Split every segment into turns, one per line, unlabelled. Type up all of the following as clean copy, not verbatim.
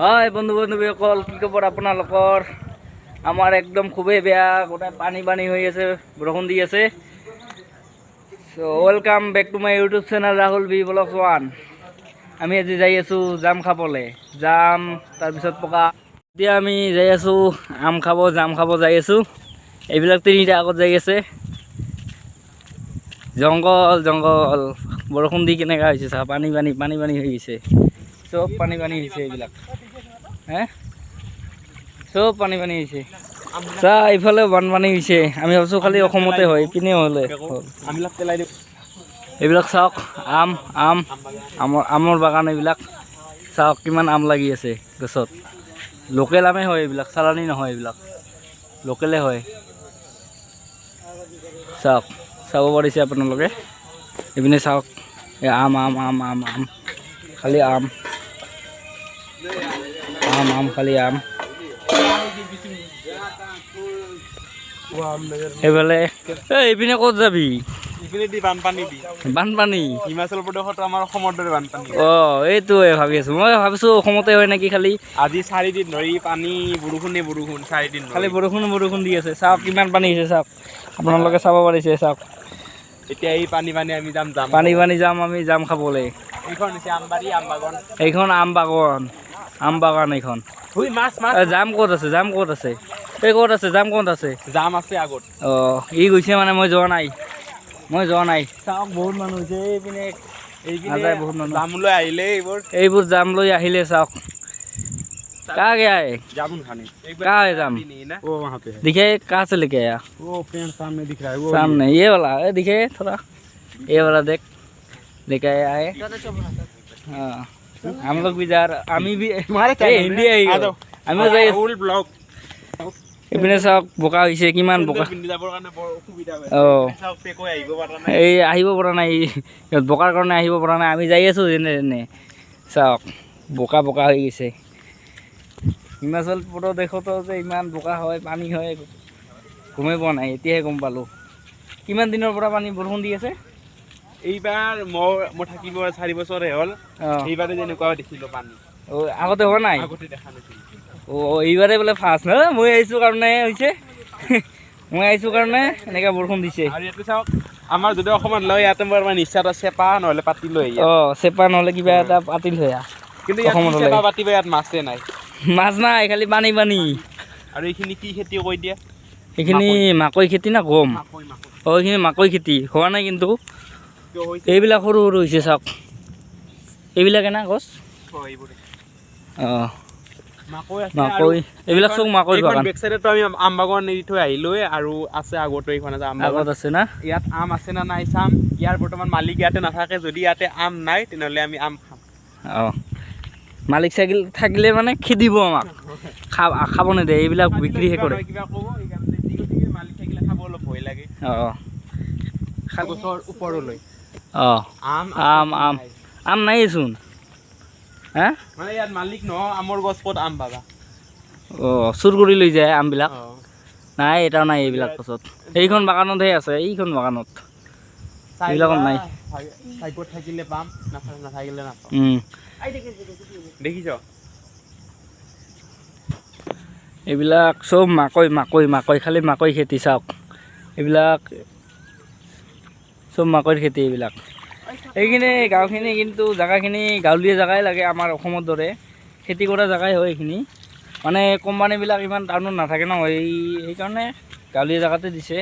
হয় বন্ধু বান্ধৱীসকল, কি খবৰ আপোনালোকৰ? আমাৰ একদম খুবেই বেয়া, গোটেই পানী পানী হৈ আছে, বৰষুণ দি আছে। So welcome back to my YouTube channel, Rahul B blog one. আমি আজি যাই আছোঁ জাম খাবলৈ, জাম তাৰপিছত পকা। এতিয়া আমি যাই আছোঁ আম খাব, জাম খাব যাই আছোঁ। এইবিলাক তিনিটা আগত যাই আছে। জংঘল জংঘল, বৰষুণ দি কেনেকুৱা হৈছে চা, পানী পানী পানী পানী হৈ গৈছে, চব পানী পানী হৈছে এইবিলাক। হে, চব পানী পানী হৈছে। চা, এইফালে বানপানী হৈছে। আমি ভাবছোঁ খালি অসমতে হয়, ইপিনে হ'লে হ'ল।
আমবিলাক পেলাই দিওঁ।
এইবিলাক চাওক, আম আম আমৰ বাগান এইবিলাক। চাওক কিমান আম লাগি আছে গছত। লোকেল আমেই হয় এইবিলাক, চালানি নহয়, এইবিলাক লোকেলে হয়। চাওক, চাব পাৰিছে আপোনালোকে। এইপিনে চাওক, এই আম আম আম আম আম, খালি আম আম আম, খালি আম। সেইফালে এই এইপিনে ক'ত যাবি?
ইপিনে দি বানপানী দি।
বানপানী।
হিমাচল প্ৰদেশতো আমাৰ অসমৰ দৰে বানপানী।
অঁ, এইটোৱে ভাবি আছোঁ মই। ভাবিছোঁ অসমতে হয় নেকি খালি।
আজি 4 দিন ধৰি পানী, বৰষুণে বৰষুণ, 4 দিন ধৰি।
খালি বৰষুণ বৰষুণ দি আছে। চাওক কিমান পানী হৈছে, চাওক, আপোনালোকে চাব পাৰিছে, চাওক।
এতিয়া এই পানী পানী আমি যাম যাম।
পানী পানী যাম আমি জাম খাবলৈ।
এইখন হৈছে আমবাৰী আম বাগান।
এইখন আম বাগান, আম বাগান এইখন।
হুই, মাছ মাছ।
এ, জাম ক'ত আছে? জাম ক'ত আছে? এই ক'ত আছে জাম? ক'ত আছে?
জাম আছে আগত।
অঁ, ই গৈছে মানে, মই যোৱা নাই, মই যোৱা নাই। চাওক, বহুত মানুহ হৈছে এইপিনে।
এইপিনে।
নাযায় বহুত মানুহ।
জাম লৈ আহিলে এইবোৰ।
এইবোৰ জাম লৈ আহিলে চাওক। कहाँ गया है?
जामुन खाने।
कहाँ है जाम?
वो वहाँ पे है।
दिखे? कहाँ से लेके आया?
वो पेड़ सामने दिख रहा है वो।
सामने ये वाला ये दिखे थोड़ा, ये वाला देख, लेके आया है। हाँ, हम लोग भी जा रहे, আমি भी।
तुम्हारे
এই হিন্দী আহি
आ जाओ।
আমিও যাই আছোঁ।
ৰাহুল ব্লগ।
এইপিনে চাওক, বোকা হৈছে, কিমান বোকা।
পিন্ধি যাবৰ কাৰণে বৰ অসুবিধা হয়।
অঁ।
চাওক, পেকৈ আহিব পৰা নাই।
এই আহিব পৰা নাই, এই বোকাৰ কাৰণে আহিব পৰা নাই। আমি যাই আছোঁ যেনে তেনে। চাওক, বোকা বোকা হৈ গৈছে। হিমাচল প্ৰদেশতো যে ইমান বোকা হয়, পানী হয়, গমেই পোৱা নাই, এতিয়াহে গম পালোঁ। কিমান দিনৰ পৰা পানী বৰষুণ দি আছে?
এইবাৰ মই থাকিব 4 বছৰে হ'ল।
অঁ।
এইবাৰে যেনেকুৱা দেখিলো পানী।
অঁ, আগতে হোৱা নাই?
আগতে দেখা নাছিলো।
অঁ, এইবাৰে বোলে ফাৰ্ষ্ট ন। মই আহিছোঁ কাৰণে হৈছে, মই আহিছোঁ কাৰণে এনেকৈ বৰষুণ দিছে।
আৰু ইয়াতে চাওক, আমাৰ যদি অসমত লয়, ইয়াতে মোৰ মানে ইচ্ছা এটা চেপা নহ'লে পাতি লৈ আহি।
অঁ, চেপা নহ'লে কিবা এটা পাতি থৈ আহ।
কিন্তু ইয়াত
অসমত
কি
হ'লে।
চেপা পাতিব? ইয়াত মাছে নাই।
মাছ নাই, খালি পানী পানী।
আৰু এইখিনি কি খেতি কৈ দিয়া?
সেইখিনি মাকৈ খেতি না গম?
মাকৈ, মাকৈ।
অঁ, এইখিনি মাকৈ খেতি হোৱা নাই কিন্তু।
কিয় হৈছে?
এইবিলাক সৰু সৰু হৈছে, চাওক। এইবিলাকে না গছ?
অ, এইবোৰে।
অঁ।
মাকৈ আছে।
মাকৈ, এইবিলাক চব মাকৈ
এইখন
বাগান।
বেক চাইডতো আমি আম বাগান এৰি থৈ আহিলোৱে আৰু আছে আগতো, এইখন আছে আম বাগান।
আগত আছে না?
ইয়াত আম আছে না নাই চাম। ইয়াৰ বৰ্তমান মালিক ইয়াতে নাথাকে। যদি ইয়াতে আম নাই, তেনেহ'লে আমি আম খাম।
অঁ, মালিক চাইকেল থাকিলে মানে খেদিব আমাক, খাব নিদিয়ে, এইবিলাক বিক্ৰীহে কৰে।
কিবা ক'ব, সেইকাৰণে যি গতিকে মালিক থাকিলে খাব অলপ ভয় লাগে।
অঁ।
গছৰ ওপৰলৈ
অঁ।
আম।
আম আম আম নাইচোন, হা?
মানে ইয়াত মালিক নহয়, আমৰ গছ, ক'ত আম পাবা?
অঁ, চুৰ কৰি লৈ যায় আমবিলাক।
অঁ।
নাই, এটাও নাই এইবিলাক গছত। এইখন বাগানতহে আছে, এইখন বাগানত।
চাই
এইবিলাকত
লোৱা,
নাই।
ভাগ্যত থাকিলে পাম, নাথাকিলে নাপাম। দেখিছ?
এইবিলাক চব মাকৈ মাকৈ মাকৈ, খালি মাকৈ খেতি। চাওক, এইবিলাক চব মাকৈৰ খেতি এইবিলাক। এইখিনি গাঁওখিনি কিন্তু জেগাখিনি গাঁৱলীয়া জেগাই লাগে, আমাৰ অসমৰ দৰে খেতি কৰা জেগাই হয় এইখিনি। মানে কোম্পানীবিলাক ইমান টাউনত নাথাকে ন, এই সেইকাৰণে গাঁৱলীয়া জেগাতে দিছে।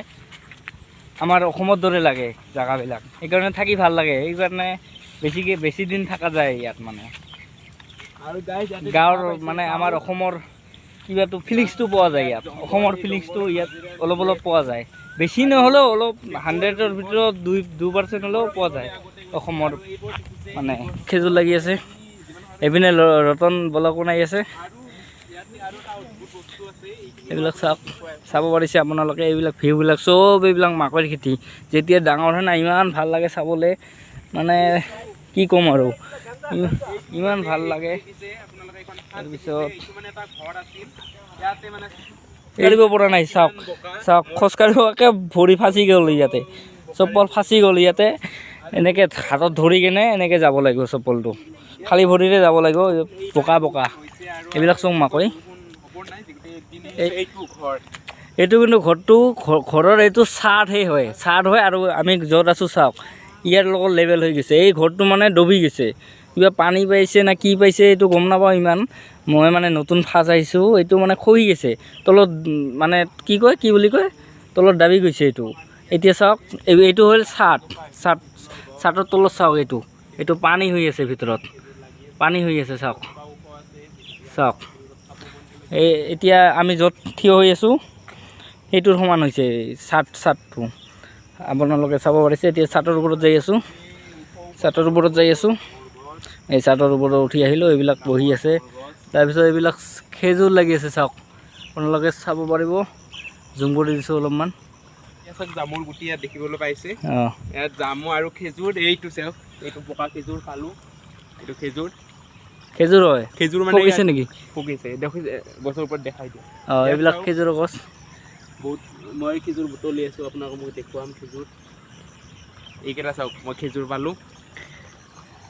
আমাৰ অসমৰ দৰে লাগে জেগাবিলাক, সেইকাৰণে থাকি ভাল লাগে, সেইকাৰণে বেছিকৈ বেছি দিন থকা যায় ইয়াত মানে।
আৰু গাইজ, ইয়াতে
গাঁৱৰ
দেখা পাইছে
মানে আমাৰ
চাউল।
অসমৰ কিবাটো ফিলিংছটো পোৱা যায় ইয়াত। অসমৰ ফিলিংছটো ইয়াত অলপ অলপ পোৱা যায়, বেছি নহ'লেও অলপ, 100ৰ ভিতৰত 2% হ'লেও পোৱা যায় অসমৰ। মানে খেজুৰ লাগি আছে। এইপিনে ৰতন বলকো নাই আছে। এইবিলাক চাওক, চাব পাৰিছে আপোনালোকে। এইবিলাক ভিউবিলাক চব এইবিলাক মাকৈৰ খেতি। যেতিয়া ডাঙৰ হয় না, ইমান ভাল লাগে চাবলৈ, মানে কি ক'ম আৰু, ইমান ভাল লাগে।
দেখিছে আপোনালোকে এইখন খাল?
তাৰপিছত
এইটো মানে এটা ঘৰ আছিল ইয়াতে মানে।
এৰিব পৰা নাই। চাওক চাওক, খোজকাঢ়িব একে ভৰি ফাঁচি গ'ল ইয়াতে, চপ্পল ফাঁচি গ'ল ইয়াতে। এনেকৈ হাতত ধৰি কেনে এনেকৈ যাব লাগিব। চপ্পলটো খালী ভৰিৰে যাব লাগিব। বোকা বোকা। এইবিলাক চব মাকৈ।
এইটো ঘৰ।
এইটো কিন্তু ঘৰটো, ঘৰৰ এইটো চাৰ্টহে হয়, চাৰ্ট হয়। আৰু আমি য'ত আছোঁ, চাওক, ইয়াৰ লগত লেভেল হৈ গৈছে। এই ঘৰটো মানে ডবি গৈছে। কিবা পানী পাইছে না কি পাইছে, এইটো গম নাপাওঁ ইমান। মই মানে নতুন ফাৰ্ষ্ট আহিছোঁ। এইটো মানে খহি গৈছে তলত, মানে কি কয়, কি বুলি কয়, তলত দাবি গৈছে এইটো। এতিয়া চাওক, এইটো হ'ল চাৰ্ট। চাৰ্ট, চাৰ্টৰ তলত চাওক, এইটো পানী হৈ আছে। ভিতৰত পানী হৈ আছে, চাওক, চাওক। এই এতিয়া আমি য'ত থিয় হৈ আছোঁ, সেইটোৰ সমান হৈছে চাৰ্ট। চাৰ্টটো আপোনালোকে চাব পাৰিছে। এতিয়া চাৰ্টৰ ওপৰত যাই আছোঁ, চাৰ্টৰ ওপৰত যাই আছোঁ। এই চাৰ্টৰ ওপৰত উঠি আহিলোঁ। এইবিলাক বহি আছে। তাৰপিছত এইবিলাক খেজুৰ লাগি আছে, চাওক, আপোনালোকে চাব পাৰিব। জুম কৰি দিছোঁ অলপমান।
ইয়াত চাওক, জামুৰ গুটি ইয়াত দেখিবলৈ পাইছে।
অঁ।
ইয়াত জামু আৰু খেজুৰ। এইটো চাওক, এইটো পকা খেজুৰ পালো। এইটো খেজুৰ।
খেজুৰ হয়।
খেজুৰ মানে
পকিছে
ইয়াত
নেকি?
পকিছে, দেখিছে, গছৰ ওপৰত দেখাই দিয়ে।
অঁ, এইবিলাক
চাওক।
খেজুৰৰ গছ।
বহুত মই খেজুৰ বুটলি আছোঁ, আপোনালোকক মই দেখুৱাম খেজুৰ। এইকেইটা চাওক, মই খেজুৰ পালোঁ।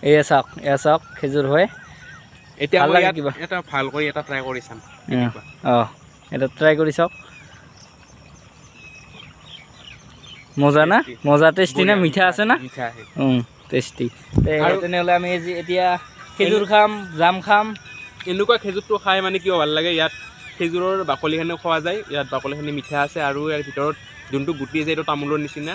এয়া চাওক, এয়া চাওক, খেজুৰ হয়।
এতিয়া
ভাল
মই
লাগে
ইয়াত
কিবা।
এটা ভাল কৰি এটা ট্ৰাই কৰি চাম কেনেকুৱা।
অঁ, এটা ট্ৰাই কৰি চাওক। মজা না?
Tasty.
মজা, টেষ্টি না?
বঢ়িয়া,
মিঠা আছে না?
মিঠা আহে।
টেষ্টি।
আৰু-
তেনেহ'লে আমি আজি এতিয়া খেজুৰ খাম, জাম খাম।
এনেকুৱা খেজুৰটো খাই মানে কিয় ভাল লাগে, ইয়াত খেজুৰৰ বাকলিখিনি খোৱা যায়। ইয়াত বাকলিখিনি মিঠা আছে আৰু ইয়াৰ ভিতৰত যোনটো গুটি আছে, এইটো তামোলৰ নিচিনা।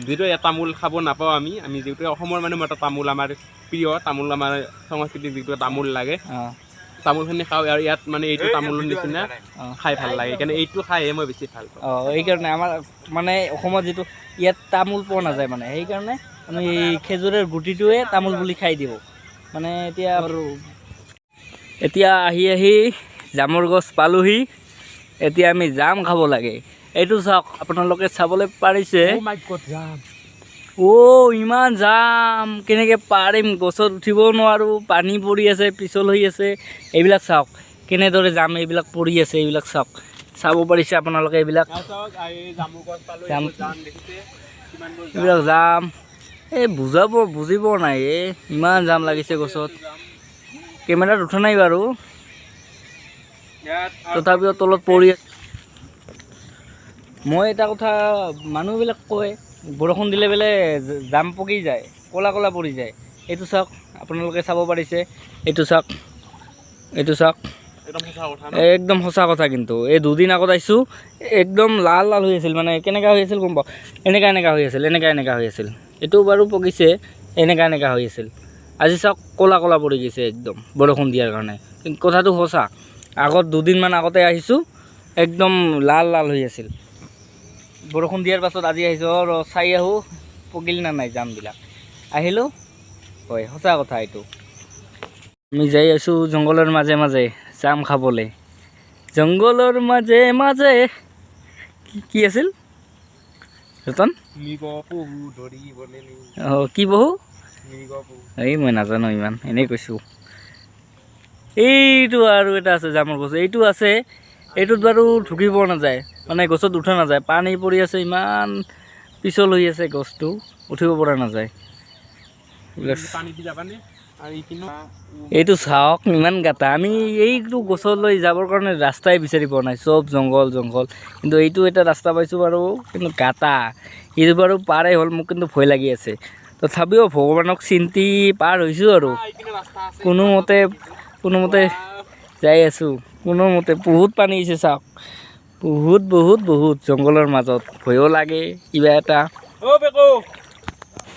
যিটো ইয়াত তামোল খাব নাপাওঁ আমি। আমি যিহেতু অসমৰ মানুহ, এটা তামোল আমাৰ প্ৰিয়। তামোল আমাৰ সংস্কৃতিৰ যিটো তামোল লাগে, তামোলখিনি খাওঁ। আৰু ইয়াত মানে এইটো তামোলৰ নিচিনা, খাই ভাল লাগে। সেইকাৰণে এইটো খাইহে মই বেছি ভাল পাওঁ।
অঁ, এইকাৰণে আমাৰ মানে অসমত যিটো ইয়াত তামোল পোৱা নাযায়, মানে সেইকাৰণে আমি এই খেজুৰৰ গুটিটোৱে তামোল বুলি খাই দিওঁ। মানে এতিয়া আৰু এতিয়া আহি আহি জামৰ গছ পালোহি। এতিয়া আমি জাম খাব লাগে। এইটো চাওক, আপোনালোকে চাবলৈ পাৰিছে। অ' ইমান জাম, কেনেকৈ পাৰিম? গছত উঠিবও নোৱাৰোঁ। পানী পৰি আছে, পিছল হৈ আছে। এইবিলাক চাওক, কেনেদৰে জাম এইবিলাক পৰি আছে। এইবিলাক চাওক, চাব পাৰিছে আপোনালোকে এইবিলাক।
চাওক, এই জামুৰ গছ পালোঁ।
জাম।
এইবোৰ জাম দেখিছে কিমানবোৰ জাম।
এইবিলাক জাম, এই বুজাব বুজিব নাই। এই ইমান জাম লাগিছে গছত। কেমেৰাত উঠা নাই বাৰু।
ইয়াত আৰু
তথাপিও তলত পৰি আছে। মই এটা কথা, মানুহবিলাক কয় বৰষুণ দিলে বোলে জাম পকি যায়, ক'লা ক'লা পৰি যায়। এইটো চাওক, আপোনালোকে চাব পাৰিছে। এইটো চাওক, এইটো চাওক।
একদম সঁচা কথা ন?
একদম সঁচা কথা। কিন্তু এই দুদিন আগত আহিছোঁ, একদম লাল লাল হৈ আছিল। মানে কেনেকুৱা হৈ আছিল গম পাওঁ, এনেকা এনেকা হৈ আছিল, এনেকা এনেকা হৈ আছিল। এইটো বাৰু পকিছে। এনেকা এনেকা হৈ আছিল। আজি চাওক, ক'লা ক'লা পৰি গৈছে একদম বৰষুণ দিয়াৰ কাৰণে। কিন্তু কথাটো সঁচা। আগত দুদিনমান আগতে আহিছোঁ, একদম লাল লাল হৈ আছিল। বৰষুণ দিয়াৰ পাছত আজি আহিছোঁ আৰু চাই আহোঁ পকিল না নাই জামবিলাক। আহিলোঁ, হয়, সঁচা কথা এইটো। আমি যাই আছোঁ জংঘলৰ মাজে মাজে জাম খাবলৈ। জংঘলৰ মাজে মাজে কি কি আছিল, ৰতন?
মৃগ পহু ধৰিবলে নি।
অঁ, কি পহু?
মৃগ পহু।
এই মই নাজানো ইমান, এনেই কৈছোঁ। এইটো আৰু এটা আছে জামৰ গছ। এইটো আছে, এইটোত বাৰু ঢুকিব নাযায়, মানে গছত উঠা নাযায়। পানী পৰি আছে, ইমান পিছল হৈ আছে গছটো, উঠিব পৰা নাযায়। এইবিলাক
পানী দি যাবানে? আৰু ইপিনো
এইটো চাওক, ইমান গাঁতা। আমি এইটো গছলৈ যাবৰ কাৰণে ৰাস্তাই বিচাৰি পোৱা নাই। চব জংঘল জংঘল। কিন্তু এইটো এটা ৰাস্তা পাইছোঁ বাৰু, কিন্তু গাঁতা। এইটো বাৰু পাৰেই হ'ল, মোক কিন্তু ভয় লাগি আছে। তথাপিও ভগৱানক চিন্তি পাৰ হৈছোঁ আৰু।
ইপিনে ৰাস্তা আছে।
কোনোমতে কোনোমতে যাই আছোঁ, কোনোমতে। বহুত পানী হৈছে, চাওক, বহুত বহুত বহুত। জংঘলৰ মাজত ভয়ো লাগে কিবা এটা।
অ বেকো।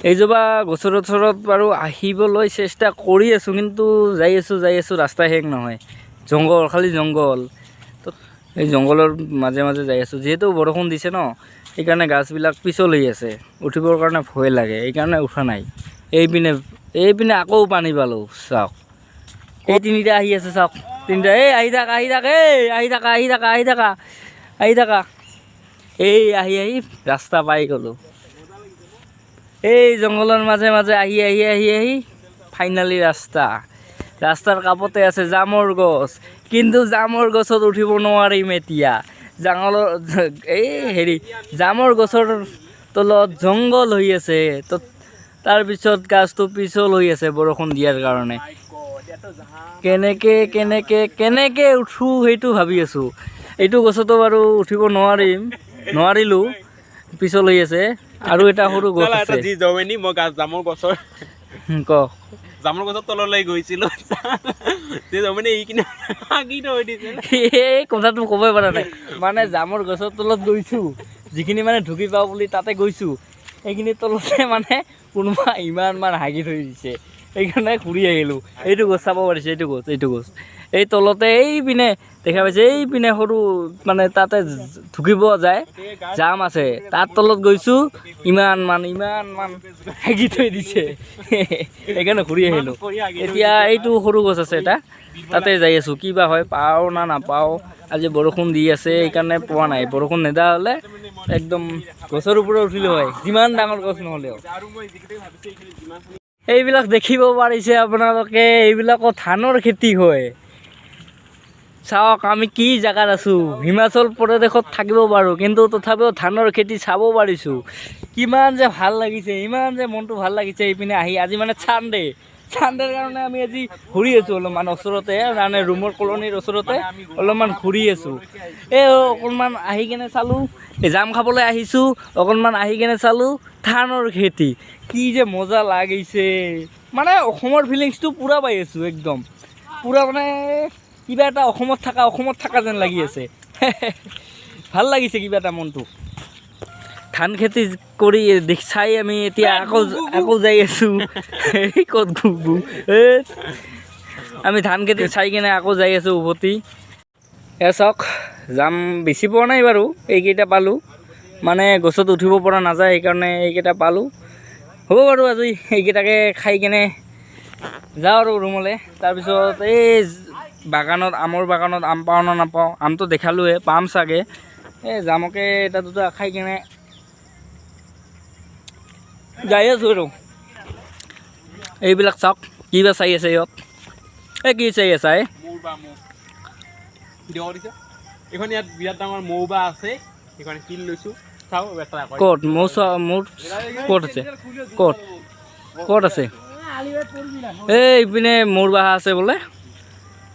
এইজোপা গছৰ ওচৰত বাৰু আহিবলৈ চেষ্টা কৰি আছোঁ, কিন্তু যাই আছোঁ, যাই আছোঁ, ৰাস্তা শেষ নহয়। জংঘল, খালি জংঘল। তো এই জংঘলৰ মাজে মাজে যাই আছোঁ। যিহেতু বৰষুণ দিছে ন, সেইকাৰণে গাছবিলাক পিছল হৈ আছে, উঠিবৰ কাৰণে ভয় লাগে, এইকাৰণে উঠা নাই। এইপিনে এইপিনে আকৌ পানী পালোঁ, চাওক। এই তিনিটা আহি আছে, চাওক, তিনিটা। এই আহি থাকা, আহি থাকা, এই আহি থাকা, আহি থাকা, আহি থাকা, আহি থাকা। এই আহি আহি ৰাস্তা পাই গ'লোঁ। এই জংঘলৰ মাজে মাজে আহি আহি আহি আহি ফাইনেলি ৰাস্তা। ৰাস্তাৰ কাষতে আছে জামৰ গছ, কিন্তু জামৰ গছত উঠিব নোৱাৰিম এতিয়া। জাঙলৰ এই হেৰি জামৰ গছৰ তলত জংঘল হৈ আছে। তো তাৰপিছত গাছটো পিছল হৈ আছে বৰষুণ দিয়াৰ কাৰণে। কেনেকৈ কেনেকৈ কেনেকৈ উঠোঁ সেইটো ভাবি আছোঁ। এইটো গছতো বাৰু উঠিব নোৱাৰিম, নোৱাৰিলোঁ, পিছল হৈ আছে। আৰু এটা সৰু গছ
এটা
আছে।
যি জমনি, মই গাছ জামৰ গছৰ
ক।
জামৰ গছৰ তললৈ গৈছিলোঁ, যে জমনি এইখিনি হাগি থৈ দিছিল।
এই কথাটো ক'বই পৰা নাই। মানে জামৰ গছৰ তলত গৈছোঁ, যিখিনি মানে ঢুকি পাওঁ বুলি তাতে গৈছোঁ, সেইখিনি তলতে মানে কোনোবা ইমান মান হাগি থৈ দিছে, সেইকাৰণে ঘূৰি আহিলোঁ। এইটো গছ চাব পাৰিছে, এইটো গছ, এইটো গছ এই তলতে এইপিনে দেখা পাইছে, এইপিনে সৰু মানে তাতে ঢুকি পোৱা যায়, জাম আছে, তাৰ তলত গৈছোঁ, ইমান মান ইমান মান হাগি থৈ দিছে, সেইকাৰণে ঘূৰি আহিলোঁ। এতিয়া এইটো সৰু গছ আছে এটা, তাতে যাই আছোঁ, কি বা হয়, পাওঁ না নাপাওঁ। আজি বৰষুণ দি আছে সেইকাৰণে পোৱা নাই, বৰষুণ নেদা হ'লে একদম গছৰ ওপৰত উঠিলোঁ হয়, যিমান ডাঙৰ গছ নহ'লেও।
আৰু মই যিকেইটা ভাবিছোঁ এইখিনি যিমানখিনি
এইবিলাক দেখিব পাৰিছে আপোনালোকে, এইবিলাকো ধানৰ খেতি হয়। চাওক আমি কি জেগাত আছোঁ, হিমাচল প্ৰদেশত থাকিব পাৰোঁ, কিন্তু তথাপিও ধানৰ খেতি চাব পাৰিছোঁ। কিমান যে ভাল লাগিছে, ইমান যে মনটো ভাল লাগিছে এইপিনে আহি। আজি মানে চানডে, চানডেৰ কাৰণে আমি আজি ঘূৰি আছোঁ অলপমান ওচৰতে, মানে ৰুমৰ কলনীৰ ওচৰতে অলপমান ঘূৰি আছোঁ। এই অকণমান আহি কেনে চালোঁ, এই জাম খাবলৈ আহিছোঁ, অকণমান আহি কেনে চালোঁ ধানৰ খেতি, কি যে মজা লাগিছে। মানে অসমৰ ফিলিংছটো পূৰা পাই আছোঁ, একদম পূৰা, মানে কিবা এটা অসমত থকা, অসমত থকা যেন লাগি আছে। ভাল লাগিছে কিবা এটা মনটো। ধান খেতি কৰি দেখি চাই আমি এতিয়া আকৌ আকৌ যাই আছোঁ। এই ক'ত গু গু, এই আমি ধান খেতি চাই কিনে আকৌ যাই আছোঁ উভতি। এয়া চাওক, জাম বেছি পোৱা নাই বাৰু, এইকেইটা পালোঁ, মানে গছত উঠিব পৰা নাযায় সেইকাৰণে এইকেইটা পালোঁ। হ'ব বাৰু, আজি এইকেইটাকে খাই কেনে যাওঁ আৰু ৰুমলৈ। তাৰপিছত এই বাগানত, আমৰ বাগানত আম পাওঁ নে নাপাওঁ, আমটো দেখালোৱে, পাম চাগে। এই জামকে এটা দুটা খাই কেনে যাই আছোঁ আৰু। এইবিলাক চাওক, কিবা চাই আছে ইহঁত, এই কি চাই আছা এই?
মৌ বা মৌ ভিডিঅ' দিছে এইখন, ইয়াত বিৰাট ডাঙৰ মৌ বা আছে, সেইখন শিল লৈছোঁ, চাওঁ এটা কয়।
ক'ত মৌ চোৱা, মোৰ ক'ত আছে, ক'ত ক'ত আছে? এই ইপিনে মোৰ বাহা আছে বোলে,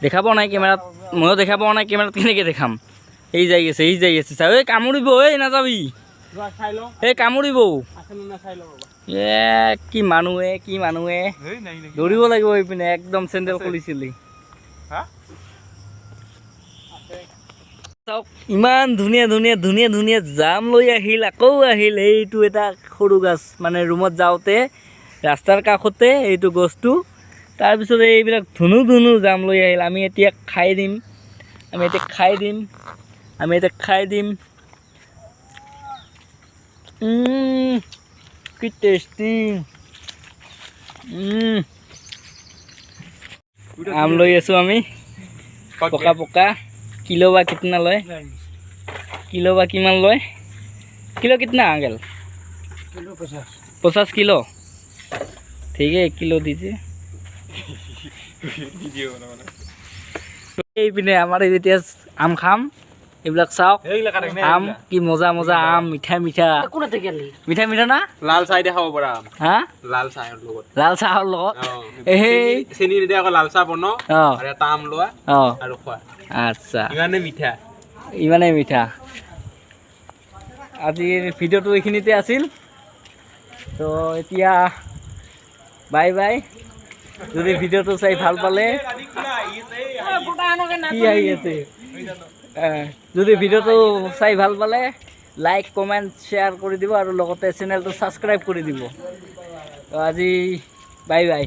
দেখা পোৱা নাই কেমেৰাত, ময়ো দেখা পোৱা নাই কেমেৰাত, কেনেকৈ দেখাম। এই যাই আছে, এই যাই আছে, চাওঁ, এই কামুৰিব, এই নাযাবি।
যোৱা, চাই লওঁ।
এই কামুৰিব।
আছে নে নাই চাই লওঁ ৰ'বা।
এ কি মানুহ, এ কি মানুহ, এ দৌৰিব লাগিব এইপিনে, একদম চেণ্ডেল খুলিছিলি।
হা।
চাওক, ইমান ধুনীয়া ধুনীয়া ধুনীয়া ধুনীয়া জাম লৈ আহিল, আকৌ আহিল। এইটো এটা সৰু গছ, মানে ৰুমত যাওঁতে ৰাস্তাৰ কাষতে এইটো গছটো। তাৰপিছত এইবিলাক ধুনু ধুনু জাম লৈ আহিল। আমি এতিয়া খাই দিম, আমি এতিয়া খাই দিম, আমি এতিয়া খাই দিম। কি টেষ্টি। আম লৈ আছোঁ আমি, পকা পকা। কিলো বা কিতনা লয়? কিলো বা কিমান লয়? কিলো কিতনা আঙ্কেল? 50 किलो। ठीक है, 1 किलो दीजिए। এইপিনে আমাৰ এতিয়া আম খাম। এইবিলাক চাওক আম, কি মজা মজা আম, মিঠা মিঠা মিঠা মিঠা না।
লাল চাহ দি খাব পৰা আম।
হা?
লাল চাহৰ লগত।
লাল চাহৰ লগত।
অ।
এই
চেনি নিদিয়া আকৌ লাল চাহ বনাও আৰু এটা আম লোৱা আৰু খোৱা।
আচ্ছা।
ইমানে মিঠা।
ইমানেই মিঠা। আজিৰ ভিডিঅ'টো এইখিনিতে আছিল। তো এতিয়া বাই বাই। যদি ভিডিঅ'টো চাই ভাল পালে, কি আহি আছে, যদি ভিডিঅ'টো চাই ভাল পালে লাইক, কমেণ্ট, শ্বেয়াৰ কৰি দিব আৰু লগতে চেনেলটো ছাবস্ক্ৰাইব কৰি দিব। তো আজি বাই বাই।